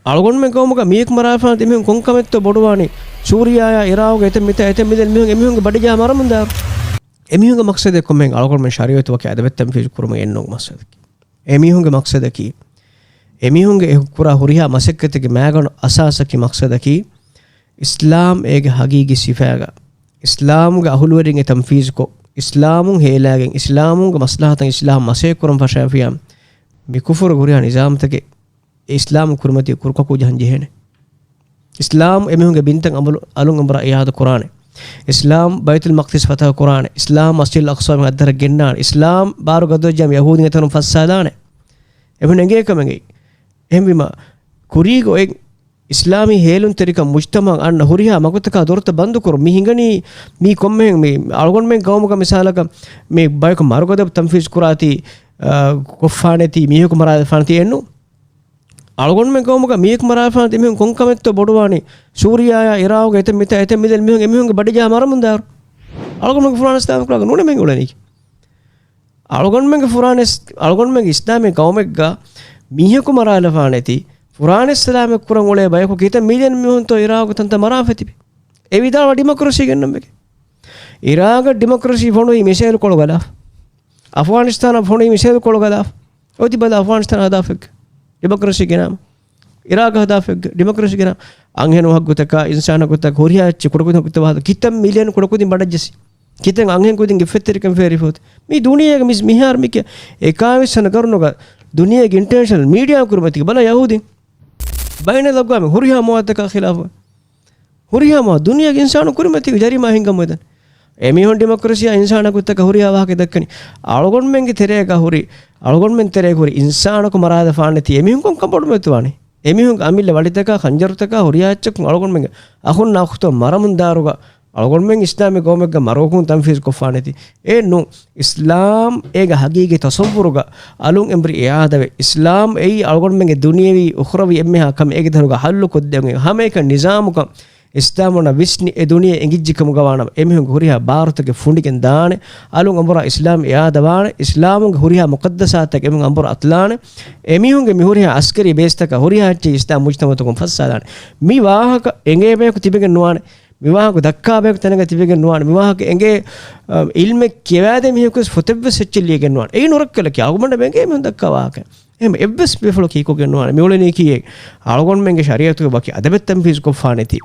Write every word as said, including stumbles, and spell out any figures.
އަޅުގަނޑުމެން ގައުމުގަ މީހަކު މަރާފާނެތީ މީހުން ކޮންކަމެއްތޯ ބޮޑުވާނީ؟ ސޫރިޔާޔާ އިރާގުގަ އެތައް މިތައް އެތައް މިލިއަން މީހުން އެމީހުންގެ ބަޑިޖާ މަރަމުންދާރު. އެމީހުންގެ މަޤްޞަދެއް ކޮންމެހެން އަޅުގަނޑުމެން ޝަރީޢަތު ވަކި އަދަބެއް ތަންފީޒު ކުރުމަށް އެއްނު މަޤްޞަދަކީ. އެމީހުންގެ މަޤްޞަދަކީ، އެމީހުންގެ އެ ކުރާ ހުރިހާ މަސައްކަތެއްގެ މައިގަނޑު އަސާސަކީ މަޤްޞަދަކީ، އިސްލާމް އޭގެ ހަގީގީ ސިފައިގަ، އިސްލާމްގެ އަހުލުވެރިން އެ ތަންފީޒުކޮށް، އިސްލާމުން ހޭލާގެން، އިސްލާމުންގެ މަސްލަހަތަށް އިސްލާހު މަސޭ ކުރަން ފަށާފިޔާ، މި ކުފުރު ހުރިހާ ނިޒާމްތަކެއް އިސްލާމް ކުރިމަތީ ކުރުކަކޫ ޖަހަން ޖެހޭނެ. އިސްލާމް އެމީހުންގެ ބިންތައް އަމަލު އަލުން އަނބުރާ އިއާދަ ކުރާނެ. އިސްލާމް ބައިތުލް މަޤްދިސް ފަތަހަ ކުރާނެ. އިސްލާމް މަސްޖިދުލް އަޤްޞާ އައްދަރަ ގެންނާނެ. އިސްލާމް ބާރު ގަދަވެއްޖާ މި ޔަހޫދީންގެ ތަނުން ފައްސާލާނެ. އެމީހުން އެނގޭ ކަމެއް. އެހެންވީމަ، ކުރީގަ އޮތް އިސްލާމީ ހޭލުންތެރިކަން މުޖްތަމަޢަށް އަންނަ ހުރިހާ މަގުތަކާ ދޮރުތައް ބަންދުކުރުން. މި ހިނގަނީ މީ ކޮންމެހެން މި އަޅުގަނޑުމެން ގައުމުގަ މިސާލަކަށް މި ބަޔަކު މަރުގަދަ ތަންފީޒު ކުރާތީ، އާ، ކޮށްފާނެތީ، މީހަކު މަރާލަފާނެތީ އެއްނު. އަޅުގަނޑުމެން ގައުމުގަ މީހަކު މަރާލަފާނެތީ މީހުން ކޮންކަމެއްތޯ ބޮޑުވާނީ؟ ސޫރިޔާޔާ އިރާގުގަ އެތައް މިތައް އެތައް މިލިއަން މީހުން އެމީހުންގެ ބަޑިޖާ މަރަމުންދާރު. އަޅުގަނޑުމެންގެ ފުރާނަ އިސްލާމް ކުރާގަ ނޫނެ މެން އުޅެނީކީ. އަޅުގަނޑުމެންގެ ފުރާނަ އިސް-، އަޅުގަނޑުމެންގެ އިސްލާމީ ގައުމެއްގަ މީހަކު މަރާލަފާނެތީ، ފުރާނަ އިސްލާމެއް ކުރަން އުޅޭ ބަޔަކު ކިތައް މިލިއަން މީހުންތޯ އިރާގު ތަންތަން މަރާފަ ތިބި. އެ ވިދާޅުވާ ޑިމޮކްރަސީ ގެންނަން ވެގެން. އިރާގަށް ޑިމޮކްރަސީ ފޮނުވީ މިސޭލް ކޮޅު ގަލާފަ. އަފްޣާނިސްތާނަށް ފޮނުވީ މިސޭލް ކޮޅު ގަލާފަ. އޮތި ބަލަ އަފްޣާނިސްތާން ހަދާފައްގެ ޑިމޮކްރަސީ ގެނާމަ. އިރާގަށް ހަދާފައްގެ ޑިމޮކްރަސީ ގެނާ. އަންހެނު ހައްގުތަކާ، އިންސާން ހައްގުތަކާ، ހުރިހާ އެއްޗެއް ކުޑަކުދިން ހައްގުތައް ވާހަކަ. ކިތައް މިލިއަން ކުޑަކުދިން ބަޑަށްޖެއްސި. ކިތައް އަންހެން ކުދިން އިއްފަތްތެރިކަން ފޭރިފަ އޮތީ. މީ ދުނިޔޭގެ މި-، މިހާރު މި ކިޔާ އެކާވީސް ވަނަ ގަރުނުގަ ދުނިޔޭގެ އިންޓަރނޭޝަނަލް މީޑިއާ ކުރިމަތީގަ ބަލަ ޔަހޫދީން. ބައިނަލްއަގްވާމީ ހުރިހާ މުވާދަކާ ޚިލާފު. ހުރިހާ މާ ދުނިޔޭގެ އިންސާނުން ކުރިމަތީ ޖަރީމާ ހިންގަމު ވެދަން. އެމީހުން ޑިމޮކްރަސީއާ އިންސާނާ ގޮތަކަށް ހުރިހާ ވާހަކަ ދައްކަނީ. އަޅުގަނޑުމެންގެ ތެރޭގަ ހުރި، އަޅުގަނޑުމެން ތެރޭގަ ހުރި އިންސާނަކު މަރާލަފާނެތީ އެމީހުން ކޮންކަން ބޮޑުމެތުވާނީ؟ އެމީހުންގެ އަމިއްލަ ވަޅިތަކާ، ޚަންޖަރުތަކާ، ހުރިހާ އެއްޗަކުން އަޅުގަނޑުމެންގެ އަޚުންނާ އުޚްތުން މަރަމުން ދާރުގަ އަޅުގަނޑުމެން އިސްލާމީ ގައުމެއްގަ މަރުވަކުން ތަންފީޒު ކޮށްފާނެތީ. އެއްނު، އިސްލާމް އޭގެ ހަގީގީ ތަޞައްވުރުގަ އަލުން އެނބުރި އިއާދަވެ، އިސްލާމް އެއީ އަޅުގަނޑުމެންގެ ދުނިޔެވީ އުޚްރަވީ އެންމެހާ ކަމެއް އޭގެ ދަރުގަ ހައްލު ކޮށްދެވުން ހަމައެކަނި ނިޒާމުކަން އިސްލާމުންނަށް ވިސްނި އެ ދުނިޔެ އެނގިއްޖެ ކަމުގަ ވާނަމަ، އެމީހުންގެ ހުރިހާ ބާރުތަކެއް ފުނޑިގެން ދާނެ، އަލުން އަނބުރާ އިސްލާމް އިއާދަވާނެ، އިސްލާމުންގެ ހުރިހާ މުޤައްދަސާތަކެއް އެމީހުން އަނބުރާ އަތުލާނެ، އެމީހުންގެ މި ހުރިހާ އަސްކަރީ ބޭސްތަކަށް ހުރިހާ އެއްޗެއް އިސްލާމް މުޖްތަމަޢުތަކުން ފައްސާލާނެ. މި ވާހަކަ އެނގޭ ބަޔަކު ތިބެގެން ނުވާނެ. މި ވާހަކަ ދައްކާ ބަޔަކު ތަނެއްގަ ތިބެގެން ނުވާނެ. މި ވާހަކަ އެނގޭ، އަ، އިލްމެއް ކިޔަވާދޭ މީހަކުވެސް ފޮތެއްވެސް އެއްޗެއް ލިޔެގެން ނުވާނެ. އެއީ ނުރައްކަލަކީ. އަޅުގަނޑަށް އެނގޭ މީހުން ދައްކާ ވާހަކަ. އެހެން އެއްވެސް ބޭފުޅަކު ކީކޮށްގެން ނުވާނެ. މި އުޅެނީކީ އަޅުގަނޑުމެންގެ ޝަރީޢަތުގެ ވަކި އަދަބެއް ތަންފީޒު ކޮށްފާނެތީ.